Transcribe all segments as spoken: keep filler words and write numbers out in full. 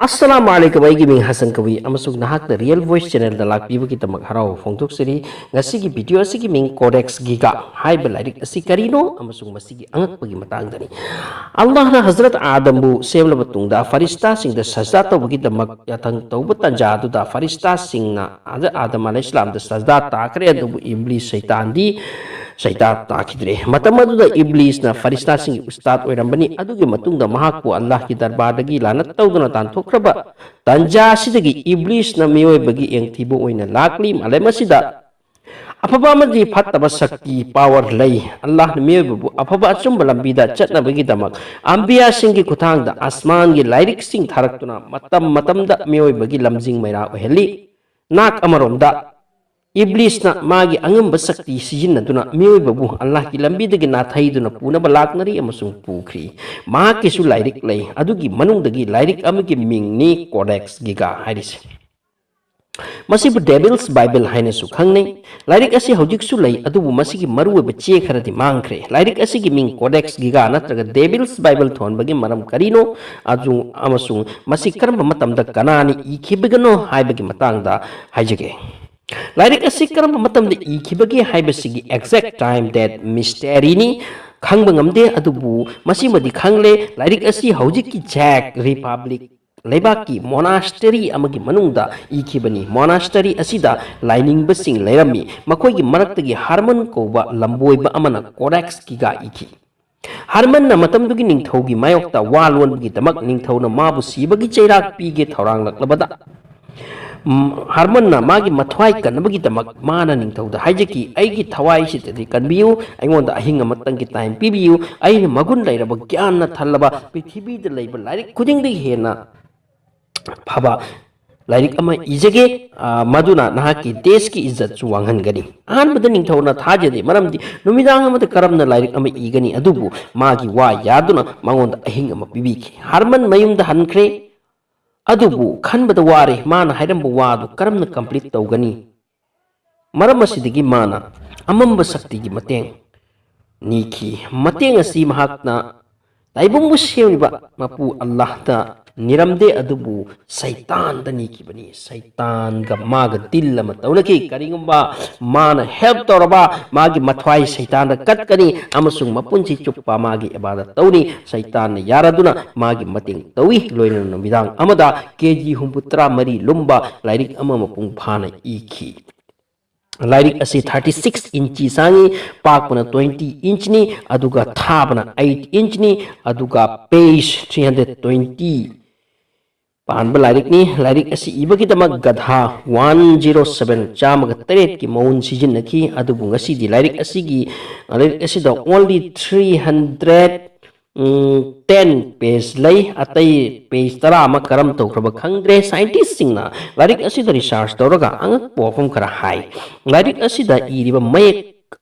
ꯑꯁꯂꯥꯃꯨ ꯑꯂꯥꯏꯀꯨꯝ, ꯑꯩꯒꯤ ꯃꯤꯡ ꯍꯁꯟ ꯀꯕꯨꯏ ꯑꯃꯁꯨꯡ ꯅꯍꯥꯛꯅ Real Voice channelꯗ ꯂꯥꯛꯄꯤꯕꯒꯤꯗꯃꯛ ꯍꯔꯥꯎꯕ ꯐꯣꯡꯗꯣꯛꯆꯔꯤ꯫ ꯉꯁꯤꯒꯤ video ꯑꯁꯤꯒꯤ ꯃꯤꯡ Codex Giga ꯍꯥꯏꯕ ꯂꯥꯏꯔꯤꯛ ꯑꯁꯤ ꯀꯔꯤꯅꯣ ꯑꯃꯁꯨꯡ ꯃꯁꯤꯒꯤ ꯑꯉꯛꯄꯒꯤ ꯃꯇꯥꯡꯗꯅꯤ꯫ ꯑꯜꯂꯥꯍꯅ ꯍꯖꯔꯠ ꯑꯥꯗꯝꯕꯨ ꯁꯦꯝꯂꯕ ꯇꯨꯡꯗ ꯐꯔꯤꯁꯇꯥꯁꯤꯡꯗ ꯁꯖꯗꯥ ꯇꯧꯕꯒꯤꯗꯃꯛ ꯌꯥꯊꯪ ꯇꯧꯕ ꯇꯥꯟꯖꯥ ꯑꯗꯨꯗ ꯐꯔꯤꯁꯇꯥꯁꯤꯡꯅ ꯍꯖꯔꯠ ꯑꯥꯗꯝ ꯑꯂꯩꯍꯤꯁꯂꯥꯝꯗ ꯁꯖꯗꯥ ꯇꯥꯈ꯭ꯔꯦ, ꯑꯗꯨꯕꯨ ꯏꯕ꯭ꯂꯤꯁ ꯁꯩꯇꯥꯟꯗꯤ ꯁꯩꯇꯥꯟ ꯇꯥꯈꯤꯗ꯭ꯔꯦ꯫ ꯃꯇꯝ ꯑꯗꯨꯗ ꯏꯕ꯭ꯂꯤꯁꯅ ꯐꯔꯤꯁꯇꯥꯁꯤꯡꯒꯤ ꯎꯁꯇꯥꯗ ꯑꯣꯏꯔꯝꯕꯅꯤ꯫ ꯑꯗꯨꯒꯤ ꯃꯇꯨꯡꯗ ꯃꯍꯥꯛꯄꯨ ꯑꯜꯂꯥꯍꯒꯤ ꯗꯔꯕꯥꯔꯗꯒꯤ ꯂꯥꯅꯠ ꯇꯧꯗꯨꯅ ꯇꯥꯟꯊꯣꯛꯈ꯭ꯔꯕ ꯇꯥꯟꯖꯥ ꯑꯁꯤꯗꯒꯤ ꯏꯕ꯭ꯂꯤꯁꯅ ꯃꯤꯑꯣꯏꯕꯒꯤ ꯌꯦꯡꯊꯤꯕ ꯑꯣꯏꯅ ꯂꯥꯛꯂꯤ꯫ ꯃꯥꯂꯦꯝ ꯑꯁꯤꯗ ꯑꯐꯕ ꯑꯃꯗꯤ ꯐꯠꯇꯕ ꯁꯛꯇꯤ, power, ꯂꯩ꯫ ꯑꯜꯂꯥꯍꯅ ꯃꯤꯑꯣꯏꯕꯕꯨ ꯑꯐꯕ ꯑꯆꯨꯝꯕ ꯂꯝꯕꯤꯗ ꯆꯠꯅꯕꯒꯤꯗꯃꯛ ꯑꯝꯕꯤꯌꯥꯁꯤꯡꯒꯤ ꯈꯨꯠꯊꯥꯡꯗ ꯑꯁꯃꯥꯟꯒꯤ ꯂꯥꯏꯔꯤꯛꯁꯤꯡ ꯊꯥꯔꯛꯇꯨꯅ ꯃꯇꯝ ꯃꯇꯝꯗ ꯃꯤꯑꯣꯏꯕꯒꯤ ꯂꯝꯖꯤꯡ ꯃꯩꯔꯥ ꯑꯣꯏꯍꯜꯂꯤ꯫ ꯅꯥꯛ ꯑꯃꯔꯣꯝꯗ ꯏꯕ꯭ꯂꯤꯁꯅ ꯃꯥꯒꯤ ꯑꯉꯝꯕ ꯁꯛꯇꯤ ꯁꯤꯖꯤꯟꯅꯗꯨꯅ ꯃꯤꯑꯣꯏꯕꯕꯨ ꯑꯜꯂꯥꯍꯒꯤ ꯂꯝꯕꯤꯗꯒꯤ ꯅꯥꯊꯩꯗꯨꯅ ꯄꯨꯅꯕ ꯂꯥꯛꯅꯔꯤ ꯑꯃꯁꯨꯡ ꯄꯨꯈ꯭ꯔꯤ꯫ ꯃꯍꯥꯛꯀꯤꯁꯨ ꯂꯥꯏꯔꯤꯛ ꯂꯩ꯫ ꯑꯗꯨꯒꯤ ꯃꯅꯨꯡꯗꯒꯤ ꯂꯥꯏꯔꯤꯛ ꯑꯃꯒꯤ ꯃꯤꯡꯅꯤ Codex Giga ꯍꯥꯏꯔꯤꯁꯦ꯫ ꯃꯁꯤꯕꯨ Devil's Bible ꯍꯥꯏꯅꯁꯨ ꯈꯪꯅꯩ꯫ ꯂꯥꯏꯔꯤꯛ ꯑꯁꯤ ꯍꯧꯖꯤꯛꯁꯨ ꯂꯩ, ꯑꯗꯨꯕꯨ ꯃꯁꯤꯒꯤ ꯃꯔꯨꯑꯣꯏꯕ ꯆꯦ ꯈꯔꯗꯤ ꯃꯥꯡꯈ꯭ꯔꯦ꯫ ꯂꯥꯏꯔꯤꯛ ꯑꯁꯤꯒꯤ ꯃꯤꯡ Codex Giga ꯅꯠꯇ꯭ꯔꯒ Devil's Bible ꯊꯣꯟꯕꯒꯤ ꯃꯔꯝ ꯀꯔꯤꯅꯣ, ꯑꯗꯨ ꯑꯃꯁꯨꯡ ꯃꯁꯤ ꯀꯔꯝꯕ ꯃꯇꯝꯗ ꯀꯅꯥꯅ ꯏꯈꯤꯕꯒꯅꯣ ꯍꯥꯏꯕꯒꯤ ꯃꯇꯥꯡꯗ ꯍꯥꯏꯖꯒꯦ꯫ ꯂꯥꯏꯔꯤꯛ ꯑꯁꯤ ꯀꯔꯝꯕ ꯃꯇꯝꯗ ꯏꯈꯤꯕꯒꯦ ꯍꯥꯏꯕꯁꯤꯒꯤ exact time date mysteryꯅꯤ, ꯈꯪꯕ ꯉꯝꯗꯦ꯫ ꯑꯗꯨꯕꯨ ꯃꯁꯤꯃꯗꯤ ꯈꯪꯂꯦ, ꯂꯥꯏꯔꯤꯛ ꯑꯁꯤ ꯍꯧꯖꯤꯛꯀꯤ Czech Republic ꯂꯩꯕꯥꯛꯀꯤ monastery ꯑꯃꯒꯤ ꯃꯅꯨꯡꯗ ꯏꯈꯤꯕꯅꯤ꯫ Monastery ꯑꯁꯤꯗ ꯂꯥꯏꯅꯤꯡꯕꯁꯤꯡ ꯂꯩꯔꯝꯃꯤ꯫ ꯃꯈꯣꯏꯒꯤ ꯃꯔꯛꯇꯒꯤ ꯍꯥꯔꯃꯟ ꯀꯧꯕ ꯂꯝꯕꯣꯏꯕ ꯑꯃꯅ Codex Giga ꯏꯈꯤ꯫ ꯍꯥꯔꯃꯟꯅ ꯃꯇꯝꯗꯨꯒꯤ ꯅꯤꯡꯊꯧꯒꯤ ꯃꯥꯌꯣꯛꯇ ꯋꯥ ꯂꯣꯟꯕꯒꯤꯗꯃꯛ ꯅꯤꯡꯊꯧꯅ ꯃꯥꯕꯨ ꯁꯤꯕꯒꯤ ꯆꯩꯔꯥꯛ ꯄꯤꯒꯦ ꯊꯧꯔꯥꯡꯂꯛꯂꯕꯗ, ꯎꯝ, ꯍꯥꯔꯃꯟꯅ ꯃꯥꯒꯤ ꯃꯊ꯭ꯋꯥꯏ ꯀꯟꯅꯕꯒꯤꯗꯃꯛ ꯃꯥꯅ ꯅꯤꯡꯊꯧꯗ ꯍꯥꯏꯖꯈꯤ, "ꯑꯩꯒꯤ ꯊꯋꯥꯏꯁꯤꯗꯗꯤ ꯀꯟꯕꯤꯌꯨ, ꯑꯩꯉꯣꯟꯗ ꯑꯍꯤꯡ ꯑꯃꯇꯪꯒꯤ time ꯄꯤꯕꯤꯌꯨ, ꯑꯩꯅ ꯃꯒꯨꯟ ꯂꯩꯔꯕ ꯒ꯭ꯌꯥꯟꯅ ꯊꯜꯂꯕ ꯄ꯭ꯔꯤꯊꯤꯕꯤꯗ ꯂꯩꯕ ꯂꯥꯏꯔꯤꯛ ꯈꯨꯗꯤꯡꯗꯒꯤ ꯍꯦꯟꯅ ꯐꯕ ꯂꯥꯏꯔꯤꯛ ꯑꯃ ꯏꯖꯒꯦ, ꯑ, ꯃꯗꯨꯅ ꯅꯍꯥꯛꯀꯤ ꯗꯦꯁꯀꯤ ꯏꯖꯠꯁꯨ ꯋꯥꯡꯍꯟꯒꯅꯤ꯫" ꯑꯍꯥꯟꯕꯗ ꯅꯤꯡꯊꯧꯅ ꯊꯥꯖꯗꯦ, ꯃꯔꯝꯗꯤ ꯅꯨꯃꯤꯗꯥꯡ ꯑꯃꯗ ꯀꯔꯝꯅ ꯂꯥꯏꯔꯤꯛ ꯑꯃ ꯏꯒꯅꯤ? ꯑꯗꯨꯕꯨ ꯃꯥꯒꯤ ꯋꯥ ꯌꯥꯗꯨꯅ ꯃꯉꯣꯟꯗ ꯑꯍꯤꯡ ꯑꯃ ꯄꯤꯕꯤꯈꯤ꯫ ꯍꯥꯔꯃꯟ ꯃꯌꯨꯝꯗ ꯍꯟꯈ꯭ꯔꯦ꯫ ꯑꯗꯨꯕꯨ ꯈꯟꯕꯗ ꯋꯥꯔꯦ, ꯃꯥꯅ ꯍꯥꯏꯔꯝꯕ ꯋꯥꯗꯨ ꯀꯔꯝꯅ complete ꯇꯧꯒꯅꯤ? ꯃꯔꯝ ꯑꯁꯤꯗꯒꯤ ꯃꯥꯅ ꯑꯃꯝꯕ ꯁꯛꯇꯤꯒꯤ ꯃꯇꯦꯡ ꯅꯤꯈꯤ꯫ ꯃꯇꯦꯡ ꯑꯁꯤ ꯃꯍꯥꯛꯅ ꯇꯥꯏꯕꯪꯕꯨ ꯁꯦꯝꯂꯤꯕ ꯃꯄꯨ ꯑꯜꯂꯥꯍꯗ ꯅꯤꯔꯝꯗꯦ, ꯑꯗꯨꯕꯨ ꯁꯩꯇꯥꯟꯗ ꯅꯤꯈꯤꯕꯅꯤ꯫ ꯁꯩꯇꯥꯟꯒ ꯃꯥꯒ ꯗꯤꯜ ꯑꯃ ꯇꯧꯅꯈꯤ꯫ ꯀꯔꯤꯒꯨꯝꯕ ꯃꯥꯅ ꯍꯦꯜꯞ ꯇꯧꯔꯕ, ꯃꯥꯒꯤ ꯃꯊ꯭ꯋꯥꯏ ꯁꯩꯇꯥꯟꯗ ꯀꯠꯀꯅꯤ ꯑꯃꯁꯨꯡ ꯃꯄꯨꯟꯁꯤ ꯆꯨꯞꯄ ꯃꯥꯒꯤ ꯏꯕꯥꯗꯠ ꯇꯧꯅꯤ꯫ ꯁꯩꯇꯥꯟꯅ ꯌꯥꯔꯗꯨꯅ ꯃꯥꯒꯤ ꯃꯇꯦꯡ ꯇꯧꯏ꯫ ꯂꯣꯏꯅꯅ ꯅꯨꯃꯤꯗꯥꯡ ꯑꯃꯗ ꯀꯦ ꯖꯤ ꯍꯨꯝꯐꯨꯇꯔꯥ ꯃꯔꯤ ꯂꯨꯝꯕ ꯂꯥꯏꯔꯤꯛ ꯑꯃ ꯃꯄꯨꯡ ꯐꯥꯅ ꯏꯈꯤ꯫ ꯂꯥꯏꯔꯤꯛ ꯑꯁꯤ ꯊꯥꯔꯇꯤ ꯁꯤꯛꯁ ꯏꯟꯆꯤ ꯁꯥꯡꯉꯤ, ꯄꯥꯛꯄꯅ ꯇ꯭ꯋꯦꯟꯇꯤ ꯏꯟꯆꯅꯤ, ꯑꯗꯨꯒ ꯊꯥꯕꯅ ꯑꯩꯠ ꯏꯟꯆꯅꯤ, ꯑꯗꯨꯒ ꯄꯦꯖ ꯊ꯭ꯔꯤ ꯍꯟꯗ꯭ꯔꯦꯠ ꯇ꯭ꯋꯦꯟꯇꯤ ꯄꯥꯟꯕ ꯂꯥꯏꯔꯤꯛꯅꯤ꯫ ꯂꯥꯏꯔꯤꯛ ꯑꯁꯤ ꯏꯕꯒꯤꯗꯃꯛ ꯒꯙꯥ ꯋꯥꯟ ꯖꯤꯔꯣ ꯁꯕꯦꯟ, ꯆꯥꯝꯃꯒ ꯇꯔꯦꯠꯀꯤ ꯃꯑꯣꯡ ꯁꯤꯖꯤꯟꯅꯈꯤ꯫ ꯑꯗꯨꯕꯨ ꯉꯁꯤꯗꯤ ꯂꯥꯏꯔꯤꯛ ꯑꯁꯤꯒꯤ, ꯂꯥꯏꯔꯤꯛ ꯑꯁꯤꯗ only three hundred ten page ꯂꯩ꯫ ꯑꯇꯩ ꯄꯦꯖ ꯇꯔꯥ ꯑꯃ ꯀꯔꯝ ꯇꯧꯈ꯭ꯔꯕ ꯈꯪꯗ꯭ꯔꯦ꯫ ꯁꯥꯏꯟꯇꯤꯁꯁꯤꯡꯅ ꯂꯥꯏꯔꯤꯛ ꯑꯁꯤꯗ ꯔꯤꯁꯥꯔꯆ ꯇꯧꯔꯒ ꯑꯉꯛꯄ ꯋꯥꯐꯝ ꯈꯔ ꯍꯥꯏ꯫ ꯂꯥꯏꯔꯤꯛ ꯑꯁꯤꯗ ꯏꯔꯤꯕ ꯃꯌꯦꯛ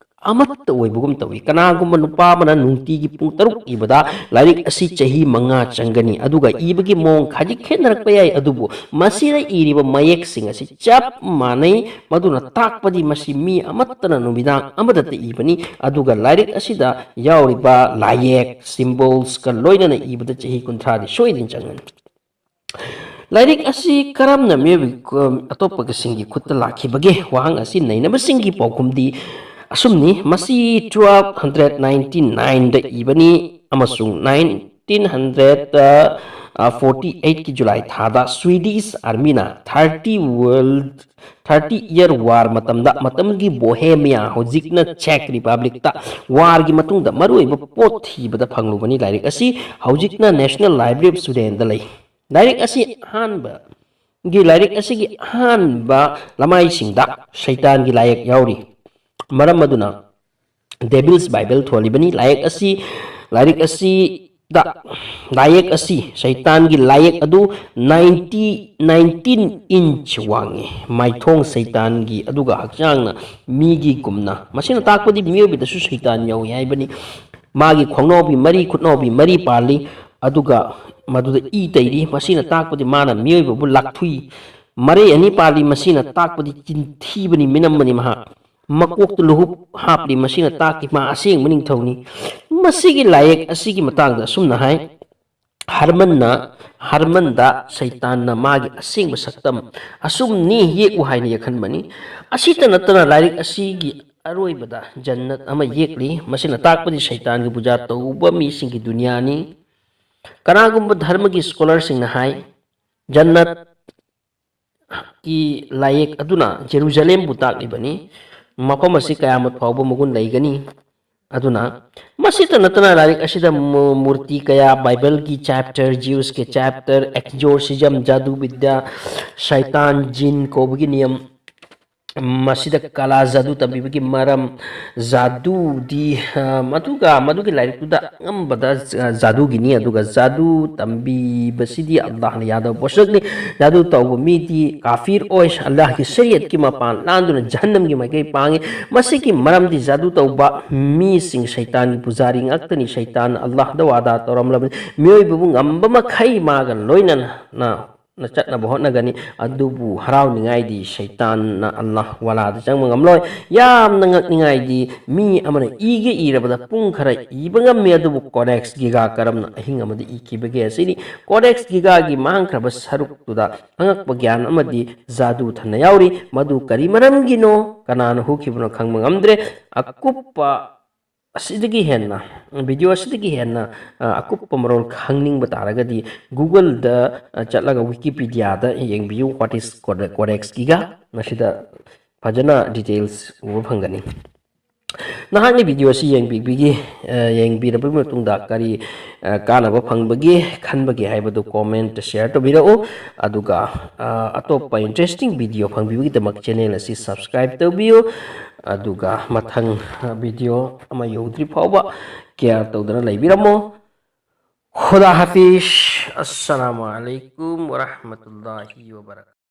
ꯑꯃꯠꯇ ꯑꯣꯏꯕꯒꯨꯝ ꯇꯧꯏ꯫ ꯀꯅꯥꯒꯨꯝꯕ ꯅꯨꯄꯥ ꯑꯃꯅ ꯅꯨꯡꯇꯤꯒꯤ ꯄꯨꯡ ꯇꯔꯨꯛ ꯏꯕꯗ ꯂꯥꯏꯔꯤꯛ ꯑꯁꯤ ꯆꯍꯤ ꯃꯉꯥ ꯆꯪꯒꯅꯤ, ꯑꯗꯨꯒ ꯏꯕꯒꯤ ꯃꯑꯣꯡ ꯈꯖꯤꯛ ꯈꯦꯠꯅꯔꯛꯄ ꯌꯥꯏ, ꯑꯗꯨꯕꯨ ꯃꯁꯤꯗ ꯏꯔꯤꯕ ꯃꯌꯦꯛꯁꯤꯡ ꯑꯁꯤ ꯆꯞ ꯃꯥꯟꯅꯩ꯫ ꯃꯗꯨꯅ ꯇꯥꯛꯄꯗꯤ ꯃꯁꯤ ꯃꯤ ꯑꯃꯠꯇꯅ ꯅꯨꯃꯤꯗꯥꯡ ꯑꯃꯗꯇ ꯏꯕꯅꯤ, ꯑꯗꯨꯒ ꯂꯥꯏꯔꯤꯛ ꯑꯁꯤꯗ ꯌꯥꯎꯔꯤꯕ ꯂꯥꯏꯌꯦꯛ, ꯁꯤꯝꯕꯣꯜꯁꯀ ꯂꯣꯏꯅꯅ ꯏꯕꯗ ꯆꯍꯤ ꯀꯨꯟꯊ꯭ꯔꯥꯗꯤ ꯁꯣꯏꯗꯅ ꯆꯪꯒꯅꯤ꯫ ꯂꯥꯏꯔꯤꯛ ꯑꯁꯤ ꯀꯔꯝꯅ ꯃꯤꯑꯣꯏ ꯑꯇꯣꯞꯄꯁꯤꯡꯒꯤ ꯈꯨꯠꯇ ꯂꯥꯛꯈꯤꯕꯒꯦ? ꯋꯥꯍꯪ ꯑꯁꯤ ꯅꯩꯅꯕꯁꯤꯡꯒꯤ ꯄꯥꯎꯈꯨꯝꯗꯤ ꯑꯁꯨꯝꯅꯤ: ꯃꯁꯤ ꯇ꯭ꯋꯦꯜꯐ ꯍꯟꯗ꯭ꯔꯦꯠ ꯅꯥꯏꯟꯇꯤ ꯅꯥꯏꯟꯗ ꯏꯕꯅꯤ ꯑꯃꯁꯨꯡ ꯅꯥꯏꯟꯇꯤꯟ ꯍꯟꯗ꯭ꯔꯦꯠ ꯐꯣꯔꯇꯤ ꯑꯩꯠꯀꯤ ꯖꯨꯂꯥꯏ ꯊꯥꯗ ꯁ꯭ꯋꯤꯗꯤꯁ ꯑꯥꯔꯃꯤꯅ thirty war thirty year war ꯃꯇꯝꯗ, ꯃꯇꯝꯒꯤ ꯕꯣꯍꯦꯃꯤꯌꯥ, ꯍꯧꯖꯤꯛꯅ ꯆꯦꯛ ꯔꯤꯄꯕ꯭ꯂꯤꯛꯇ, ꯋꯥꯔꯒꯤ ꯃꯇꯨꯡꯗ ꯃꯔꯨꯑꯣꯏꯕ ꯄꯣꯠ ꯊꯤꯕꯗ ꯐꯪꯂꯨꯕꯅꯤ꯫ ꯂꯥꯏꯔꯤꯛ ꯑꯁꯤ ꯍꯧꯖꯤꯛꯅ National Library of Sweden ꯗ ꯂꯩ꯫ ꯂꯥꯏꯔꯤꯛ ꯑꯁꯤ ꯑꯍꯥꯟꯕꯒꯤ, ꯂꯥꯏꯔꯤꯛ ꯑꯁꯤꯒꯤ ꯑꯍꯥꯟꯕ ꯂꯃꯥꯏꯁꯤꯡꯗ ꯁꯩꯇꯥꯟꯒꯤ ꯂꯥꯏꯌꯦꯛ ꯌꯥꯎꯔꯤ꯫ ꯃꯔꯝ ꯑꯗꯨꯅ Devil's Bible ꯊꯣꯜꯂꯤꯕꯅꯤ꯫ ꯂꯥꯏꯌꯦꯛ ꯑꯁꯤ, ꯂꯥꯏꯔꯤꯛ ꯑꯁꯤꯗ, ꯂꯥꯏꯌꯦꯛ ꯑꯁꯤ ꯁꯩꯇꯥꯟꯒꯤ ꯂꯥꯏꯌꯦꯛ ꯑꯗꯨ ꯅꯥꯏꯟꯇꯤ, ꯅꯥꯏꯟꯇꯤꯟ ꯏꯟꯆ ꯋꯥꯡꯉꯤ꯫ ꯃꯥꯏꯊꯣꯡ ꯁꯩꯇꯥꯟꯒꯤ, ꯑꯗꯨꯒ ꯍꯛꯆꯥꯡꯅ ꯃꯤꯒꯤꯒꯨꯝꯅ꯫ ꯃꯁꯤꯅ ꯇꯥꯛꯄꯗꯤ ꯃꯤꯑꯣꯏꯕꯗꯁꯨ ꯁꯩꯇꯥꯟ ꯌꯥꯎꯏ ꯍꯥꯏꯕꯅꯤ꯫ ꯃꯥꯒꯤ ꯈꯣꯡꯅꯥꯎꯕꯤ ꯃꯔꯤ, ꯈꯨꯠꯅꯥꯎꯕꯤ ꯃꯔꯤ ꯄꯥꯜꯂꯤ, ꯑꯗꯨꯒ ꯃꯗꯨꯗ ꯏ ꯇꯩꯔꯤ꯫ ꯃꯁꯤꯅ ꯇꯥꯛꯄꯗꯤ ꯃꯥꯅ ꯃꯤꯑꯣꯏꯕꯕꯨ ꯂꯥꯛꯊꯨꯏ꯫ ꯃꯔꯩ ꯑꯅꯤ ꯄꯥꯜꯂꯤ꯫ ꯃꯁꯤꯅ ꯇꯥꯛꯄꯗꯤ ꯆꯤꯟꯊꯤꯕꯅꯤ, ꯃꯤꯅꯝꯕꯅꯤ ꯃꯍꯥꯛ꯫ ꯃꯀꯣꯛꯇ ꯂꯨꯍꯨꯞ ꯍꯥꯞꯂꯤ꯫ ꯃꯁꯤꯅ ꯇꯥꯛꯄꯗꯤ ꯃꯥ ꯑꯁꯦꯡꯕ ꯅꯤꯡꯊꯧꯅꯤ꯫ ꯃꯁꯤꯒꯤ ꯂꯥꯏꯌꯦꯛ ꯑꯁꯤꯒꯤ ꯃꯇꯥꯡꯗ ꯑꯁꯨꯝꯅ ꯍꯥꯏ: ꯍꯔꯃꯟꯅ, ꯍꯔꯃꯟꯗ ꯁꯩꯇꯥꯟꯅ ꯃꯥꯒꯤ ꯑꯁꯦꯡꯕ ꯁꯛꯇꯝ ꯑꯁꯨꯝꯅꯤ ꯌꯦꯛꯎ ꯍꯥꯏꯅ ꯌꯦꯛꯍꯟꯕꯅꯤ꯫ ꯑꯁꯤꯇ ꯅꯠꯇꯅ ꯂꯥꯏꯔꯤꯛ ꯑꯁꯤꯒꯤ ꯑꯔꯣꯏꯕꯗ ꯖꯟꯅꯠ ꯑꯃ ꯌꯦꯛꯂꯤ꯫ ꯃꯁꯤꯅ ꯇꯥꯛꯄꯗꯤ ꯁꯩꯇꯥꯟꯒꯤ ꯄꯨꯖꯥ ꯇꯧꯕ ꯃꯤꯁꯤꯡꯒꯤ ꯗꯨꯅꯤꯌꯥꯅꯤ꯫ ꯀꯅꯥꯒꯨꯝꯕ ꯙꯔꯃꯒꯤ ꯁ꯭ꯀꯣꯂꯔꯁꯤꯡꯅ ꯍꯥꯏ, ꯖꯟꯅꯠ ꯀꯤ ꯂꯥꯏꯌꯦꯛ ꯑꯗꯨꯅ ꯖꯦꯔꯨꯖꯂꯦꯝꯕꯨ ꯇꯥꯛꯂꯤꯕꯅꯤ꯫ ꯃꯐꯝ ꯑꯁꯤ ꯀꯌꯥꯃꯠ ꯐꯥꯎꯕ ꯃꯒꯨꯟ ꯂꯩꯒꯅꯤ꯫ ꯑꯗꯨꯅ ꯃꯁꯤꯇ ꯅꯠꯇꯅ ꯂꯥꯏꯔꯤꯛ ꯑꯁꯤꯗ ꯃꯨ-, ꯃꯨꯔꯇꯤ ꯀꯌꯥ, ꯕꯥꯏꯕꯜꯒꯤ ꯆꯦꯞꯇꯔ, ꯖꯤꯎꯁꯀꯤ ꯆꯦꯞꯇꯔ, ꯑꯦꯛꯖꯣꯔꯁꯤꯖꯝ, ꯖꯥꯗꯨ ꯕꯤꯗ꯭ꯌꯥ, ꯁꯩꯇꯥꯟ, ꯖꯤꯟ ꯀꯧꯕꯒꯤ ꯅꯤꯌꯝ, ꯃꯁꯤꯗ ꯀꯂꯥ ꯖꯥꯗꯨ ꯇꯝꯕꯤꯕꯒꯤ ꯃꯔꯝ, ꯖꯥꯗꯨꯗꯤ, ꯑ, ꯃꯗꯨꯒ ꯃꯗꯨꯒꯤ ꯂꯥꯏꯔꯤꯛꯇꯨꯗ ꯑꯉꯝꯕꯗ ꯖ-, ꯖꯥꯗꯨꯒꯤꯅꯤ, ꯑꯗꯨꯒ ꯖꯥꯗꯨ ꯇꯝꯕꯤꯕꯁꯤꯗꯤ ꯑꯜꯂꯥꯍꯅ ꯌꯥꯗꯕ ꯄꯣꯠꯁꯛꯅꯤ꯫ ꯖꯥꯗꯨ ꯇꯧꯕ ꯃꯤꯗꯤ ꯀꯥꯐꯤꯔ ꯑꯣꯏ, ꯑꯜꯂꯥꯍꯒꯤ ꯁꯔꯤꯌꯠꯀꯤ ꯃꯄꯥꯟ ꯂꯥꯟꯗꯨꯅ ꯖꯍꯟꯅꯝꯒꯤ ꯃꯥꯏꯀꯩ ꯄꯥꯡꯉꯤ꯫ ꯃꯁꯤꯒꯤ ꯃꯔꯝꯗꯤ ꯖꯥꯗꯨ ꯇꯧꯕ ꯃꯤꯁꯤꯡ ꯁꯩꯇꯥꯟꯒꯤ ꯄꯨꯖꯥꯔꯤ ꯉꯥꯛꯇꯅꯤ꯫ ꯁꯩꯇꯥꯟꯅ ꯑꯜꯂꯥꯍꯗ ꯋꯥꯗꯥ ꯇꯧꯔꯝꯂꯕꯅꯤ꯫ ꯃꯤꯑꯣꯏꯕꯕꯨ ꯉꯝꯕ ꯃꯈꯩ ꯃꯥꯒ ꯂꯣꯏꯅꯅ ꯅ ꯆꯠꯅꯕ ꯍꯣꯠꯅꯒꯅꯤ, ꯑꯗꯨꯕꯨ ꯍꯔꯥꯎꯅꯤꯡꯉꯥꯏꯗꯤ ꯁꯩꯇꯥꯟꯅ ꯑꯜꯂꯥꯍ ꯋꯥꯂꯥꯗ ꯆꯪꯕ ꯉꯝꯂꯣꯏ꯫ ꯌꯥꯝꯅ ꯉꯛꯅꯤꯡꯉꯥꯏꯗꯤ, ꯃꯤ ꯑꯃꯅ ꯏꯒꯦ ꯏꯔꯕꯗ ꯄꯨꯡ ꯈꯔ ꯏꯕ ꯉꯝꯃꯤ, ꯑꯗꯨꯕꯨ ꯀꯣꯗꯦꯛꯁ ꯒꯤꯒꯥ ꯀꯔꯝꯅ ꯑꯍꯤꯡ ꯑꯃꯗ ꯏꯈꯤꯕꯒꯦ ꯑꯁꯤꯅꯤ꯫ ꯀꯣꯗꯦꯛꯁ ꯒꯤꯒꯥꯒꯤ ꯃꯥꯡꯈ꯭ꯔꯕ ꯁꯔꯨꯛꯇꯨꯗ ꯑꯉꯛꯄ ꯒ꯭ꯌꯥꯟ ꯑꯃꯗꯤ ꯖꯥꯗꯨ ꯊꯟꯅ ꯌꯥꯎꯔꯤ꯫ ꯃꯗꯨ ꯀꯔꯤ ꯃꯔꯝꯒꯤꯅꯣ, ꯀꯅꯥꯅ ꯍꯧꯈꯤꯕꯅꯣ ꯈꯪꯕ ꯉꯝꯗ꯭ꯔꯦ꯫ ꯑꯀꯨꯞꯄ ꯑꯁꯤꯗꯒꯤ ꯍꯦꯟꯅ, ꯚꯤꯗꯤꯑꯣ ꯑꯁꯤꯗꯒꯤ ꯍꯦꯟꯅ, ꯑ, ꯑꯀꯨꯞꯄ ꯃꯔꯣꯜ ꯈꯪꯅꯤꯡꯕ ꯇꯥꯔꯒꯗꯤ Google-ꯗ, ꯑ, ꯆꯠꯂꯒ Wikipedia-ꯗ ꯌꯦꯡꯕꯤꯌꯨ, what is code-, codex giga꯫ ꯃꯁꯤꯗ ꯐꯖꯅ details ꯎꯕ ꯐꯪꯒꯅꯤ꯫ ꯅꯍꯥꯛꯅ ꯚꯤꯗꯤꯑꯣ ꯑꯁꯤ ꯌꯦꯡꯕꯤꯕꯒꯤ, ꯑ, ꯌꯦꯡꯕꯤꯔꯕ ꯃꯇꯨꯡꯗ ꯀꯔꯤ, ꯑ, ꯀꯥꯟꯅꯕ ꯐꯪꯕꯒꯦ ꯈꯟꯕꯒꯦ ꯍꯥꯏꯕꯗꯨ comment share ꯇꯧꯕꯤꯔꯛꯎ꯫ ꯑꯗꯨꯒ, ꯑ, ꯑꯇꯣꯞꯄ interesting video ꯐꯪꯕꯤꯕꯒꯤꯗꯃꯛ channel ꯑꯁꯤ subscribe ꯇꯧꯕꯤꯌꯨ꯫ ꯑꯗꯨꯒ ꯃꯊꯪ, ꯑ, video ꯑꯃ ꯌꯧꯗ꯭ꯔꯤ ꯐꯥꯎꯕ care ꯇꯧꯗꯅ ꯂꯩꯕꯤꯔꯝꯃꯣ꯫ ꯈꯨꯗꯥ ꯍꯥꯐꯤꯖ꯫ ꯑꯁꯁꯂꯥꯃꯨ ꯑꯂꯩꯀꯨꯝ ꯋꯔꯍꯃꯇꯨꯜꯂꯥꯍꯤ ꯋꯕꯔꯀꯥꯇꯨꯍ꯫